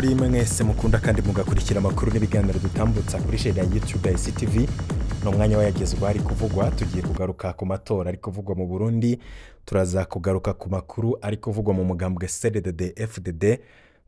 Kuri mwese mukunda kandi mugakurikira amakuru n'ibiganiro dutambutsa kuri chaîne ya YouTube ya ICTV. Ni umwanya wayagezwa ari kuvugwa. Tugiye kugaruka ku matora ari kuvugwa mu Burundi, turaza kugaruka ku makuru ari kuvugwa mu mugambwe CNDD FDD,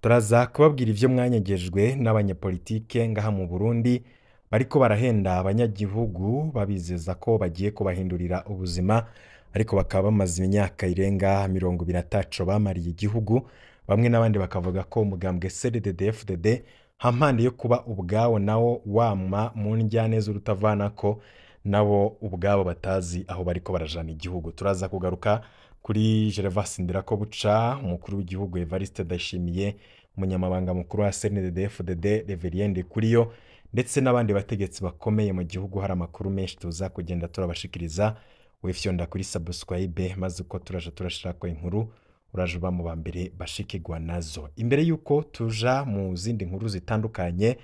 turaza kubabwira ivyo mwanyegejwe n'abanyepolitike ngaha mu Burundi bariko barahenda abanyagihugu babizeza ko bagiye kubahindurira ubuzima, ariko bakaba bamaze imyaka irenga 23 bamariye igihugu. Bamwe n'abandi bakavuga ko umugambwe CNDD-FDD hampande yo kuba ubwawo nawo wama mu njyane z'urutavanako, nabo ubwabo batazi aho bariko barajana igihugu. Turaza kugaruka kuri Gervas Ndirakobuca, umukuru w'igihugu Evariste Ndayishimiye, umunyamabanga mukuru wa CNDD-FDD Reverien Ndikuriyo, ndetse n'abandi bategetsi bakomeye mu gihugu. Hari amakuru menshi tuza kugenda turabashikiriza. Wifyonda kuri subscribe, maze uko turaja turashirako inkuru uraje uba mu ba mbere bashikirwa nazo. Imbere y'uko tuja mu zindi nkuru zitandukanye,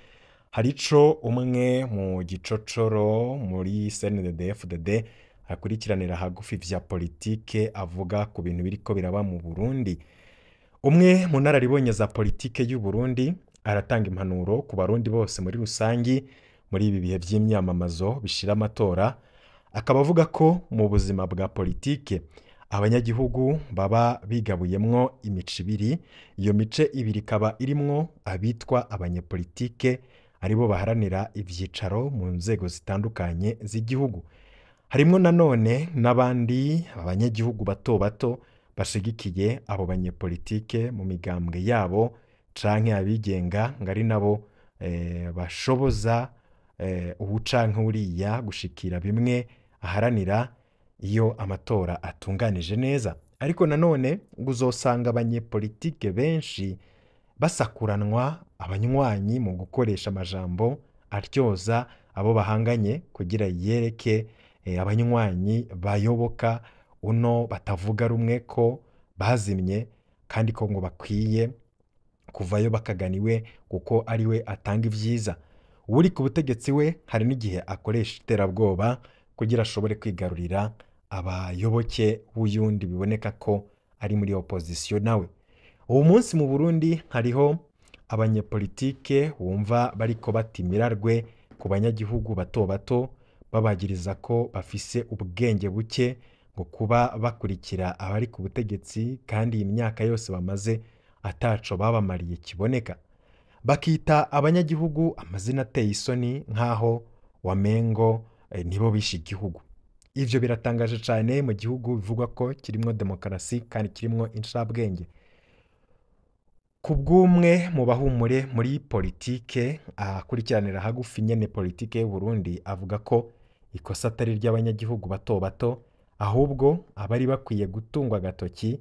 hari ico umwe mu gicocoro muri CNDD-FDD akurikiranira hagufi vya politike avuga ku bintu biriko biraba mu Burundi. Umwe mu nararibonye za politike y'u Burundi aratanga impanuro ku Barundi bose muri rusangi muri ibi bihe vy'imyamamazo bishira amatora, akaba avuga ko mu buzima bwa politike abanyagihugu baba bigabuyemwo imice ibiri. Iyo mice ibiri ikaba irimwo abitwa abanyepolitike, aribo baharanira ivyicaro mu nzego zitandukanye z'igihugu. Harimwo nanone n'abandi abanyagihugu bato bato bashigikiye abo banyepolitike mu migambwe yabo canke abigenga, ngo ari nabo bashoboza uwu canke uriya gushikira bimwe aharanira iyo amatora atunganije neza. Ariko nanone ngo uzosanga abanyepolitike benshi basakuranwa abanywanyi mu gukoresha amajambo aryoza abo bahanganye kugira yereke abanywanyi bayoboka uno batavuga rumwe ko bazimye, kandi ko ngo bakwiye kuvayo bakagana iwe kuko ari we atanga ivyiza. Uwuri ku butegetsi we hari n'igihe akoresha iterabwoba kugira ashobore kwigarurira abayoboke b'uyundi biboneka ko ari muri opposition nawe. Ubu munsi mu Burundi hariho abanyepolitike wumva bariko batimirarwe ku banyagihugu bato bato, babagiriza ko bafise ubwenge buke ngo kuba bakurikira abari ku butegetsi kandi iyi myaka yose bamaze ataco babamariye kiboneka. Bakita abanyagihugu amazina ateye isoni nk'aho wamengo nibo bishe igihugu. Ivyo biratangaje cane mu gihugu bivugwa ko kirimwo demokarasi kandi kirimwo incabwenge. Ku bw'umwe mu bahumure muri politike akurikiranira hagufi nyene politike y'u Burundi, avuga ko ikosa atari ry'abanyagihugu bato bato, ahubwo abari bakwiye gutungwa agatoki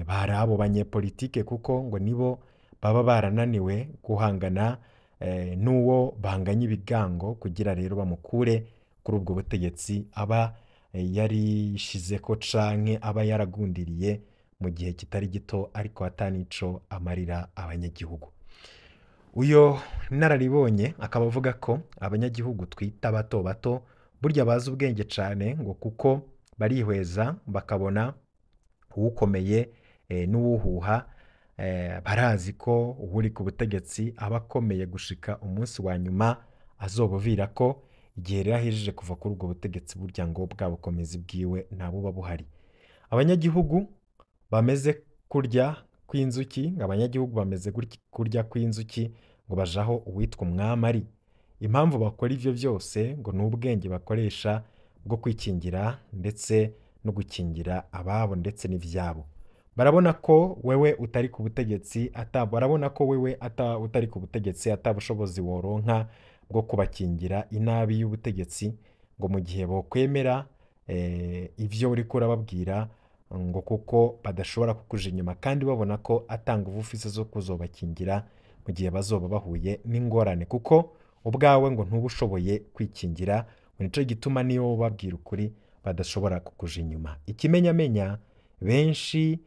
bari abo banyepolitike, kuko ngo nibo baba barananiwe guhangana n'uwo banganya ibigango kugira rero bamukure kuri ubwo butegetsi aba yarishizeko canke aba yaragundiriye mu gihe kitari gito, ariko atanico amarira abanyagihugu. Uyo nararibonye akaba avuga ko abanyagihugu twita bato bato burya bazi ubwenge cane, ngo kuko barihweza bakabona uwukomeye n'uwuhuha. Barazi ko uwuri ku butegetsi aba akomeye gushika umunsi wa nyuma azobuvirako. Igihe rero ahejeje kuva kuri ubwo butegetsi, burya ngo bwa bukomezi bwiwe ntabuba buhari. Abanyagihugu bameze kurya kw'inzuki, ngo abanyagihugu bameze kurya kw'inzuki, ngo bajaho uwitwa umwami ari. Impamvu bakora ivyo vyose ngo ni ubwenge bakoresha bwo kwikingira ndetse no gukingira ababo ndetse n'ivyabo. Barabona ko wewe utari ku butegetsi ata, barabona ko wewe ata, utari ku butegetsi ata bushobozi woronka bwo kubakingira inabi y'ubutegetsi, ngo mu gihe bokwemera ivyo uriko urababwira, ngo kuko badashobora kukuja inyuma kandi babona ko ata nguvu ufise zo kuzobakingira mu gihe bazoba bahuye n'ingorane, kuko ubwawe ngo ntuba ushoboye kwikingira. Ngo nico gituma niyo ubabwira ukuri badashobora kukuja inyuma. Ikimenyamenya, benshi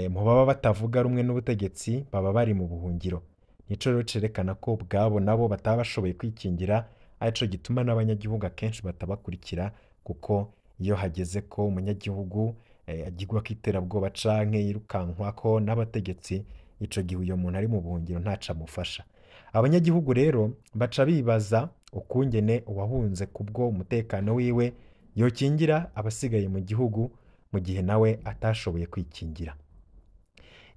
mu baba batavuga rumwe n'ubutegetsi baba bari mu buhungiro. Nico rero cerekana ko ubwabo nabo bataba bashoboye kwikingira, arico gituma n'abanyagihugu akenshi batabakurikira, kuko iyo hageze ko umunyagihugu agirwako iterabwoba canke yirukankwako n'abategetsi, Ico gihe uyo muntu ari mu buhungiro ntaco amufasha. Abanyagihugu rero baca bibaza ukungene uwahunze kubwo umutekano wiwe yokingira abasigaye mu gihugu mu gihe nawe atashoboye kwikingira.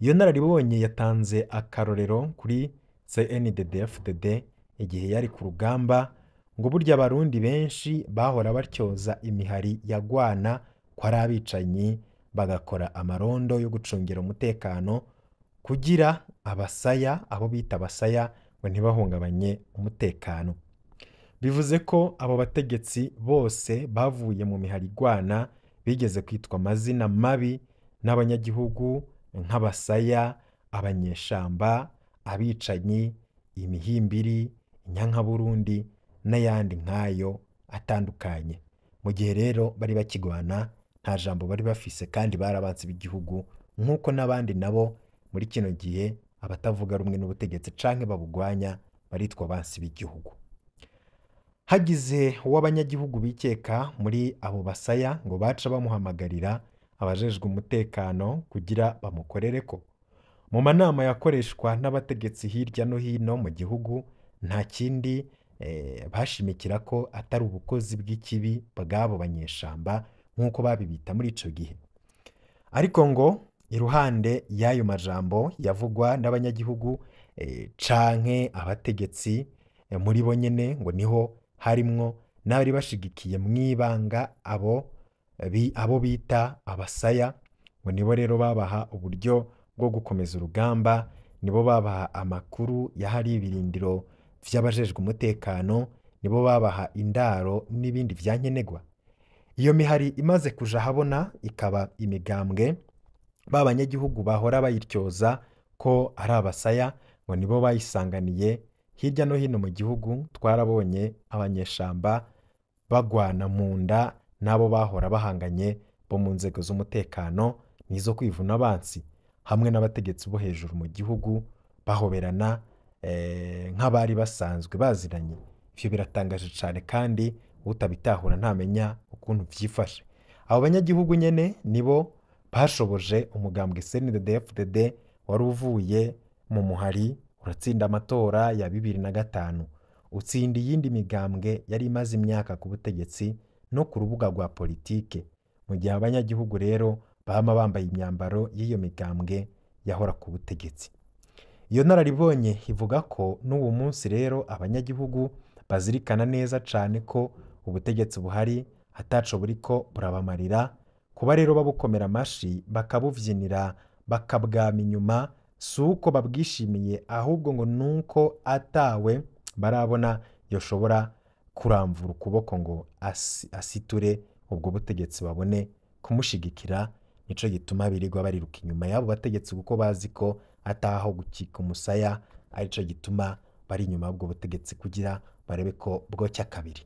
Iyo nararibonye yatanze akarorero kuri CNDD-FDD igihe yari ku rugamba, ngo burya abarundi benshi bahora batyoza imihari yagwana ko ari abicanyi, bagakora amarondo yo gucungira umutekano kugira abasaya, abo bita abasaya, ngo ntibahungabanye umutekano. Bivuze ko abo bategetsi bose bavuye mu mihari igwana bigeze kwitwa amazina mabi n'abanyagihugu nk'abasaya, abanyeshamba, abicanyi, imihimbiri, inyankaburundi n'ayandi nk'ayo atandukanye. Mu gihe rero bari bakigwana nta jambo bari bafise kandi bari abansi b'igihugu, nk'uko n'abandi nabo muri kino gihe abatavuga rumwe n'ubutegetsi canke babugwanya baritwa abansi b'igihugu. Hagize uw'abanyagihugu bikeka muri abo basaya, ngo baca bamuhamagarira abajejwe umutekano kugira bamukorereko. Mu manama yakoreshwa n'abategetsi hirya no hino mu gihugu, nta kindi bashimikira ko atari ubukozi bw'ikibi bw'abo banyeshamba nk'uko babibita muri ico gihe. Ariko ngo iruhande y'ayo majambo yavugwa n'abanyagihugu canke abategetsi, muri bo nyene ngo niho harimwo n'abari bashigikiye mw'ibanga abo bita abasaya, ngo nibo rero babaha uburyo bwo gukomeza urugamba, nibo babaha amakuru y'ahari ibirindiro vy'abajejwe umutekano, nibo babaha indaro n'ibindi vyankenerwa. Iyo mihari imaze kuja ahabona ikaba imigambwe, ba banyagihugu bahora bayityoza ko ari abasaya, ngo nibo bayisanganiye hirya no hino mu gihugu. Twarabonye abanyeshamba bagwana mu nda n'abo bahora bahanganye bo mu nzego z'umutekano n'izo kwivuna abansi, hamwe n'abategetsi bo hejuru mu gihugu bahoberana nk'abari basanzwe baziranye. Ivyo biratangaje cane kandi utabitahura ntamenya ukuntu vyifashe. Abo banyagihugu nyene nibo bashoboje umugambwe CNDD-FDD wari uvuye mu muhari uratsinda amatora ya 2005, utsinda iyindi migambwe yari imaze imyaka ku butegetsi no ku rubuga rwa politike, mu gihe abanyagihugu rero bama bambaye imyambaro y'iyo migambwe yahora ku butegetsi. Iyo nararibonye ivuga ko n'ubu munsi rero abanyagihugu bazirikana neza cane ko ubutegetsi buhari ataco buriko burabamarira, kuba rero babukomera amashi bakabuvyinira bakabwama inyuma si uko babwishimiye, ahubwo ngo nuko atawe barabona yoshobora kuramvura ukuboko ngo asiture ubwo butegetsi babone kumushigikira. Nico gituma birirwa bariruka inyuma y'abo bategetsi kuko bazi ko ataho gukika umusaya, arico gituma bari inyuma y'ubwo butegetsi kugira barebe ko bwocya kabiri.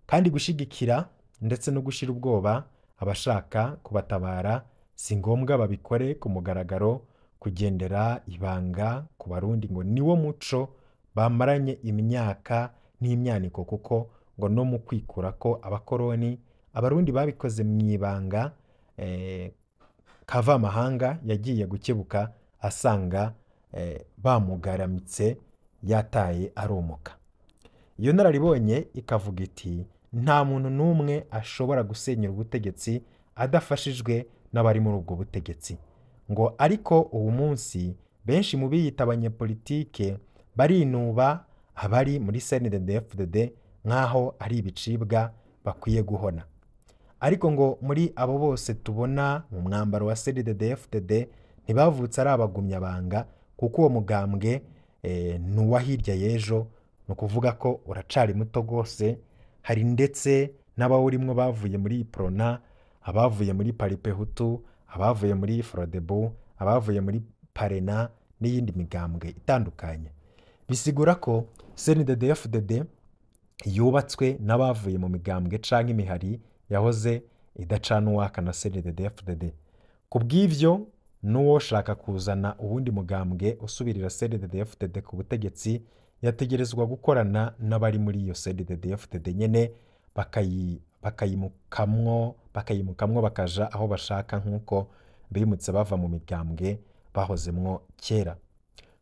Kandi gushigikira ndetse no gushira ubwoba abashaka kubatabara si ngombwa babikore ku mugaragaro. Kugendera ibanga ku barundi ngo niwo muco bamaranye imyaka n'imyaniko, kuko ngo no mu kwikura ko abakoroni abarundi babikoze mu ibanga, kavamahanga yagiye gukebuka asanga bamugaramitse yataye aromoka. Iyo nararibonye ikavuga iti nta muntu n'umwe ashobora gusenyera ubutegetsi adafashijwe n'abari muri ubwo butegetsi. Ngo ariko uwu munsi benshi mu biyita abanyepolitike barinuba abari muri CNDD-FDD nk'aho ari ibicibwa bakwiye guhona. Ariko ngo muri abo bose tubona mu mwambaro wa CNDD-FDD ntibavutse ari abagumyabanga, kuko uwo mugambwe ni uwa hirya y'ejo, ni ukuvuga ko uracari muto rwose. Hari ndetse n'abawurimwo bavuye muri Prona, abavuye muri Paripehutu, abavuye muri Frodebu, abavuye muri Parena n'iyindi migambwe itandukanye. Bisigura ko CNDD-FDD yubatswe n'abavuye mu migambwe canke imihari yahoze idacana uwaka na CNDD-FDD. Ku bw'ivyo n'uwoshaka kuzana uwundi mugambwe usubirira CNDD-FDD ku butegetsi yategerezwa gukorana n'abari muri iyo CNDD-FDD nyene, bakayimukamwo bakaja aho bashaka nk'uko bimutse bava mu migambwe bahozemwo kera.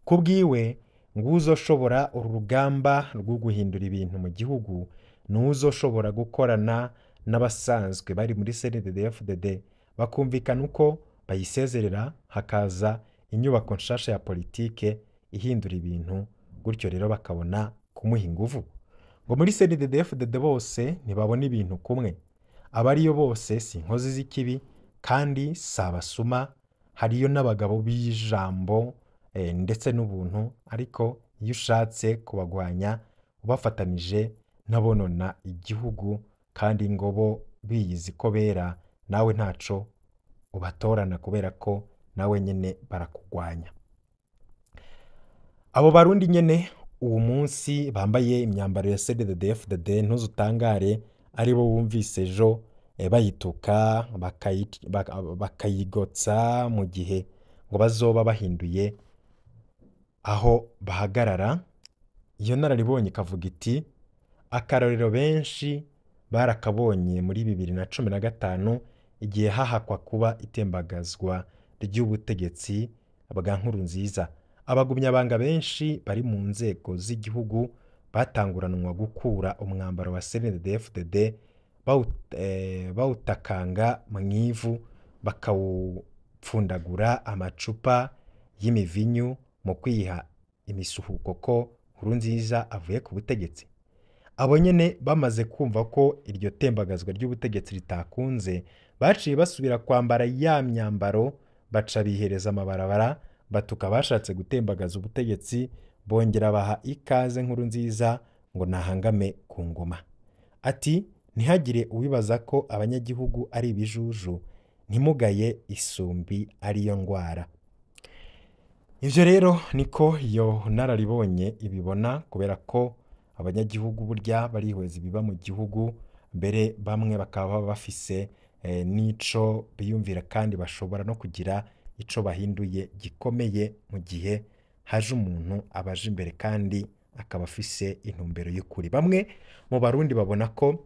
Kubwiwe nguzoshobora uru rugamba rwo guhindura ibintu mu gihugu nuzoshobora gukorana n'abasanzwe bari muri CNDD-FDD bakumvikana uko bayisezerera, hakaza inyubako nshasha ya politike ihindura ibintu, gutyo rero bakabona kumuha inguvu. Ngo muri CNDD-FDD bose ntibabona ibintu kumwe, abariyo bose si inkozi z'ikibi kandi si abasuma, hariyo n'abagabo b'ijambo ndetse n'ubuntu, ariko iyo ushatse kubagwanya ubafatanije n'abonona igihugu kandi ngo bo biyizi ko bera, nawe ntaco ubatorana kubera ko nawe nyene barakugwanya. Abo Barundi nyene uwo munsi bambaye imyambaro ya CNDD-FDD ntuzutangare aribo wumvise ejo bayituka bakayigotsa mu gihe ngo bazoba bahinduye aho bahagarara. Iyo nararibonye ikavuga iti akarorero benshi barakabonye muri 2015 igihe hahakwa kuba itembagazwa ry'ubutegetsi bwa Nkurunziza. Abagumyabanga benshi bari mu nzego z'igihugu batanguranwa gukura umwambaro wa CNDD-FDD bawutakanga mu ivu, bakawupfundagura amacupa y'imivinyu mu kwiha imisuhuko ko Nkurunziza avuye ku butegetsi. Abo nyene bamaze kumva ko iryo tembagazwa ry'ubutegetsi ritakunze, baciye basubira kwambara ya myambaro, baca bihereza amabarabara, batuka bashatse gutembagaza ubutegetsi, bongera baha ikaze Nkurunziza ngo nahangame ku ngoma. Ati ntihagire uwibaza ko abanyagihugu ari ibijuju, ntimugaye isumbi ariyo ngwara. Ivyo rero niko iyo nararibonye ibibona, kubera ko abanyagihugu burya barihweza ibiba mu gihugu, mbere bamwe bakaba bafise n'ico biyumvira kandi bashobora no kugira ico bahinduye gikomeye mu gihe haje umuntu abaje imbere kandi akaba afise intumbero y'ukuri. Bamwe mu Barundi babona ko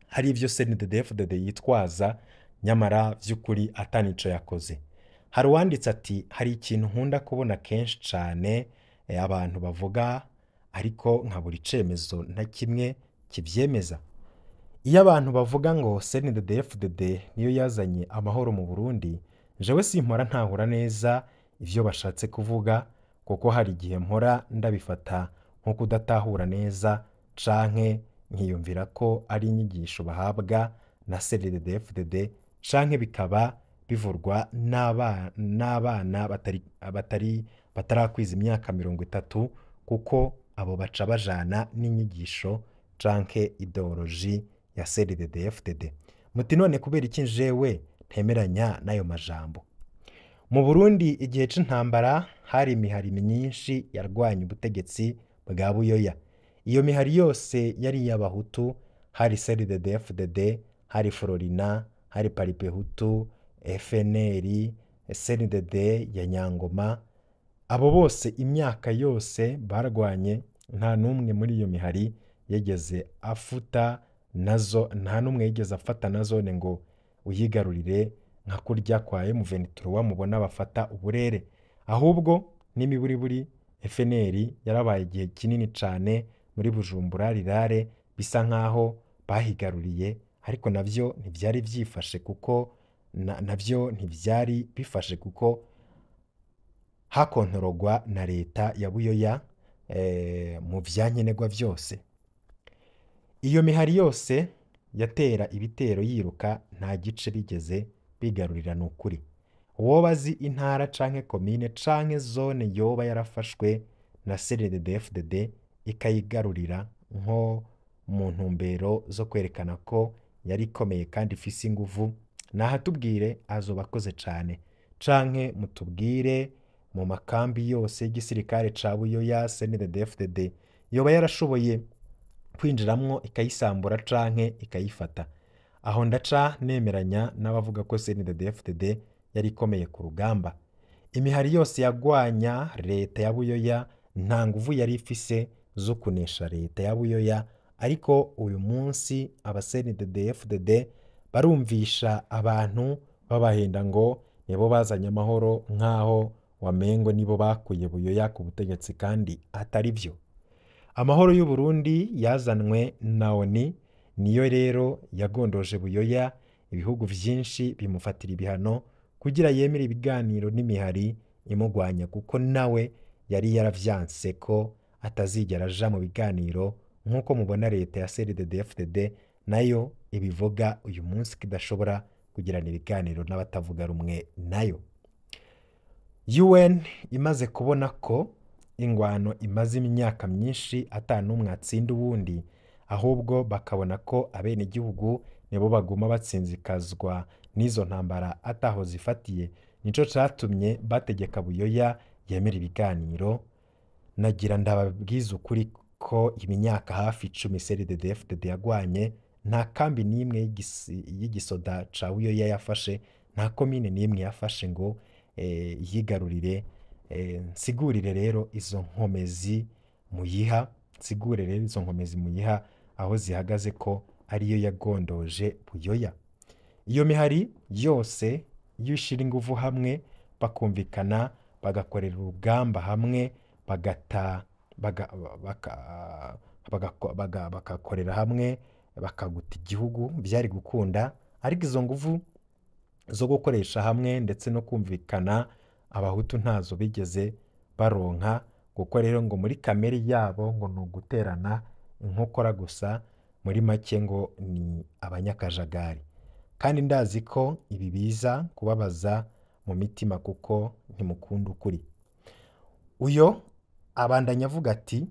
hari ivyo CNDD-FDD yitwaza nyamara vy'ukuri atanico yakoze. Hari uwanditse ati hari ikintu nkunda kubona kenshi cane abantu bavuga ariko nkabura icemezo na kimwe kivyemeza. Iyo abantu bavuga ngo CNDD-FDD niyo yazanye amahoro mu Burundi, jewe simpora ntahura neza ivyo bashatse kuvuga, kuko hari igihe mpora ndabifata nko kudatahura neza canke nkiyumvira ko ari inyigisho bahabwa na CNDD-FDD canke bikaba bivurwa n'abana batarakwiza imyaka 30, kuko abo baca bajana n'inyigisho canke ideoloji ya CNDD-FDD. Muti none kubera iki jewe ntemeranya n'ayo majambo? Mu Burundi igihe c'intambara hari imihari myinshi yarwanya ubutegetsi bwa Buyoya. Iyo mihari yose yari iy'Abahutu, hari CNDD-FDD, hari Florina, hari Paripehutu, FNL, CNDD ya Nyangoma. Abo bose imyaka yose barwanye, nta n'umwe muri iyo mihari yigeze afuta nazo, nta n'umwe yigeze afata na zone ngo uyigarurire nka kurya kwa M23 mubona bafata uburere. Ahubwo n'imiburiburi FNL yarabaye igihe kinini cane muri Bujumbura rirare, bisa nkaho bahigaruriye, ariko navyo ntivyari vyifashe kuko navyo ntivyari bifashe kuko hakontorogwa na leta ya Buyoya mu vyankenerwa vyose. Iyo mihari yose yatera ibitero yiruka, nta gice bigeze bigarurira nukuri. Uwoba azi intara canke komine canke zone yoba yarafashwe na CNDD-FDD ikayigarurira nko mu ntumbero zo kwerekana ko yari ikomeye kandi ifise inguvu, nahatubwire azoba akoze cane, canke mutubwire mu makambi yose y'igisirikare ca Buyoya CNDD-FDD yoba yarashoboye kwinjiramwo ikayisambura canke ikayifata. Aho ndaca nemeranya n'abavuga ko CNDD-FDD yari ikomeye ku rugamba. Imihari yose yagwanya leta ya Buyoya nta nguvu yari ifise zo kunesha leta ya Buyoya, ariko uyu munsi aba CNDD-FDD barumvisha abantu babahenda ngo nibo bazanye amahoro, nkaho Wamengo nibo bakuye Buyoya ku butegetsi kandi atari byo. Amahoro y'u Burundi yazanwe na ONU, niyo rero yagondoje Buyoya, ibihugu vyinshi bimufatira ibihano kugira yemere ibiganiro n'imihari imugwanya, kuko nawe yari yaravyanse ko atazigera aja mu biganiro, nk'uko mubona leta ya CNDD-FDD nayo ibivuga uyu munsi ko idashobora kugirana ibiganiro n'abatavuga rumwe nayo. UN imaze kubona ko ingwano imaze imyaka myinshi ata n'umwe atsinda uwundi, ahubwo bakabona ko abenegihugu nibo baguma batsinzikazwa n'izo ntambara ataho zifatiye, nico catumye bategeka Buyoya yemera ibiganiro. Nagira ndababwiza ukuri ko imyaka hafi 10 CNDD-FDD yagwanye, nta kambi n'imwe y'igisoda ca Buyoya yafashe, nta komine n'imwe yafashe ngo yigarurire. Nsigurire rero izo nkomezi muyiha, nsigure rero izo nkomezi muyiha aho zihagaze ko ariyo yagondoje Buyoya. Iyo mihari yose iyo ishira inguvu hamwe bakumvikana, bagakorera urugamba hamwe, bagata bakakorera hamwe, bakaguta igihugu, byari gukunda. Ariko izo nguvu zo gukoresha hamwe ndetse no kumvikana abahutu ntazo bigeze baronka, kuko rero ngo muri kamere yabo ngo ni uguterana inkokora gusa, muri make ngo ni abanyakajagari. Kandi ndazi ko ibi biza kubabaza mu mitima kuko ntimukunda ukuri. Uyo abandanya avuga ati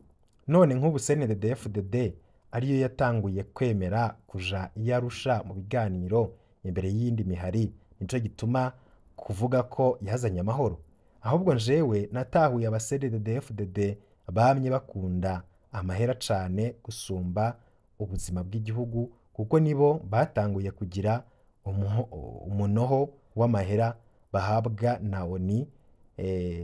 none nk'ubu CNDD-FDD ariyo yatanguye kwemera kuja i Arusha mu biganiro imbere y'iyindi mihari, nico gituma kuvuga ko yazanye amahoro. Ahubwo njewe natahuye aba CNDD-FDD bamye bakunda amahera cane gusumba ubuzima bw'igihugu, kuko nibo batanguye kugira umunoho w'amahera bahabwa na ONU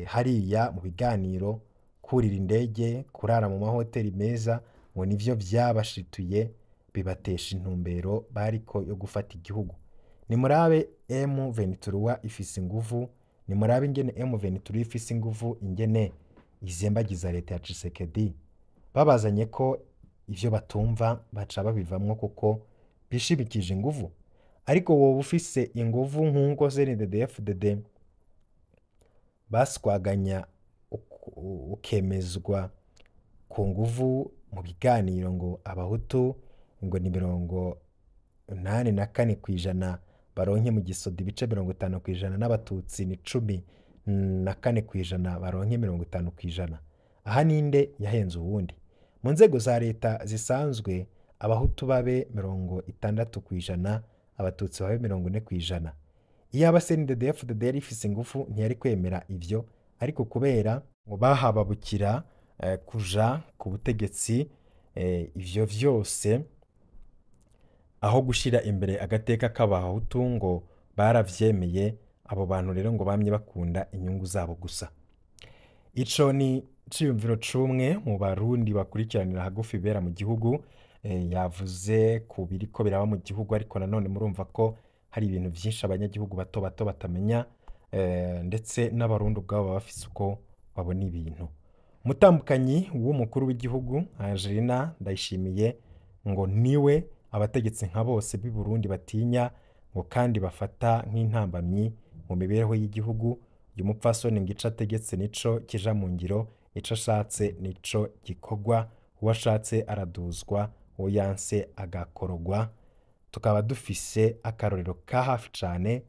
hariya mu biganiro, kurira indege, kurara mu mahoteli meza, ngo nivyo vyabashituye bibatesha intumbero bariko yo gufata igihugu. Nimurabe M23 ifise inguvu, nimurabe ingene M23 ifise inguvu, ingene izembagiza leta ya Tshisekedi. Babazanye ko ivyo batumva baca babivamwo kuko bishimikije inguvu. Ariko wowe ufise inguvu nk'uko CNDD-FDD baswaganya ukemezwa ku nguvu mu biganiro ngo abahutu ngo ni 84% baronke mu gisoda ibice 50%, n'abatutsi ni 14% baronke 50%. Aha ninde yahenze uwundi? Mu nzego za leta zisanzwe abahutu babe 60%, abatutsi babe 40%. Iyaba CNDD-FDD yari ifise ingufu ntiyari kwemera ivyo, ariko kubera ngo bahababukira kuja ku butegetsi, ivyo vyose aho gushira imbere agateka k'abahutu ngo baravyemeye. Abo bantu rero ngo bamye bakunda inyungu zabo gusa. Ico ni ciyumviro cumwe mu barundi bakurikiranira hagufi bera mu gihugu, yavuze ku biriko biraba mu gihugu, ariko nanone murumva ko hari ibintu vyinshi abanyagihugu bato bato batamenya, ndetse n'abarundi ubwabo baba bafise uko babona ibintu. Umutambukanyi w'umukuru w'igihugu Angelina Ndayishimiye ngo niwe abategetsi nka bose b'i Burundi batinya, ngo kandi bafata nk'intambamyi mu mibereho y'igihugu. Uyu mupfasoni ngo ico ategetse nico kija mu ngiro, ico ashatse nico gikorwa, uwo ashatse araduzwa, uwo yanse agakorogwa. Tukaba dufise akarorero ka hafi cane,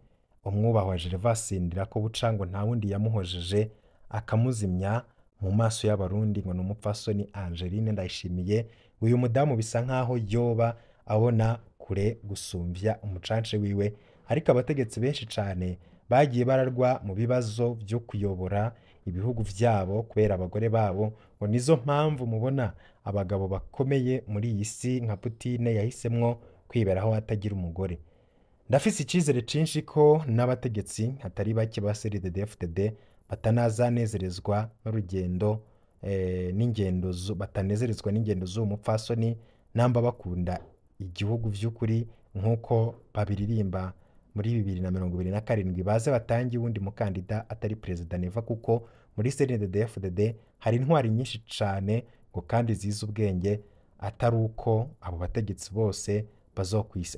umwubahwa Gervas Ndirakobuca ngo nta wundi yamuhojeje akamuzimya mu maso y'abarundi ngo ni umupfasoni Angeline Ndayishimiye. Uyu mudamu bisa nkaho yoba abona kure gusumvya umucance wiwe, ariko abategetsi benshi cane bagiye bararwa mu bibazo vyo kuyobora ibihugu vyabo kubera abagore babo, ngo nizo mpamvu mubona abagabo bakomeye muri iyi si nka Putine yahisemwo kwiberaho atagira umugore. Ndafise icizere cinshi ko n'abategetsi atari bake ba CNDD-FDD batanazanezerezwa n'urugendo n'ingendo batanezerezwa n'ingendo z'uwo mupfasoni, namba bakunda igihugu vy'ukuri nk'uko babiririmba muri 2027 baze batange uwundi mukandida atari Perezida Neva, kuko muri CNDD-FDD hari intwari nyinshi cane ngo kandi zizi ubwenge, atari uko abo bategetsi bose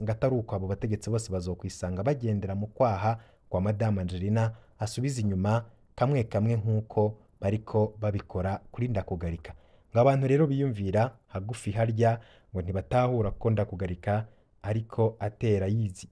ngo atari uko abo bategetsi bose bazokwisanga bagendera mu kwaha kwa Madame Angelina asubiza inyuma kamwe kamwe nk'uko bariko babikora kuri Ndakugarika. Ngo abantu rero biyumvira hagufi harya ngo ntibatahura ko Ndakugarika ariko atera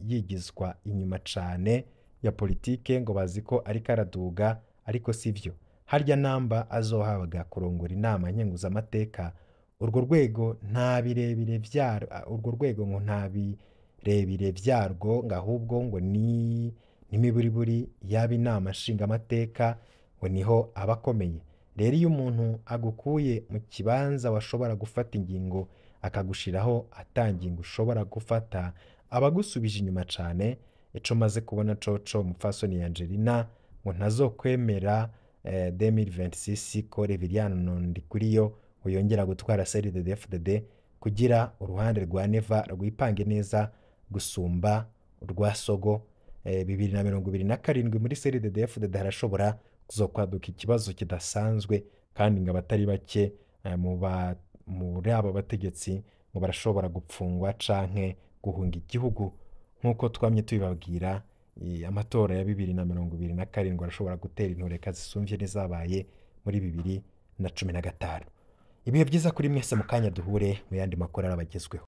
yigizwa inyuma cane ya politike, ngo bazi ko ariko araduga, ariko sivyo. Harya namba azohabwa kurongora inama nkenguzamateka, urwo rwego nta birebire vyarwo, urwo rwego ngo nta birebire vyarwo, ngo ahubwo ngo ni n'imiburiburi yaba inama nshingamateka ngo niho aba akomeye. Rero iyo umuntu agukuye mu kibanza washobora gufata ingingo akagushiraho ata ngingo ushobora gufata, aba agusubije inyuma cane. Ico maze kubona coco, umupfasoni Angelina ngo ntazokwemera 2026 ko Reveriyano Ndikuriyo ngo yongera gutwara CNDD-FDD, kugira uruhande rwa Neva rwipange neza gusumba urwa Sogo. 2027 muri CNDD-FDD harashobora kuzokwaduka ikibazo kidasanzwe, kandi ngo abatari bake muri abo bategetsi ngo barashobora gupfungwa canke guhunga igihugu. Nk'uko twamye tubibabwira, amatora ya 2027 arashobora gutera intureka zisumvye n'izabaye muri 2015. Ibihe byiza kuri mwese, mu kanya duhure mu yandi makuru arabagezweho.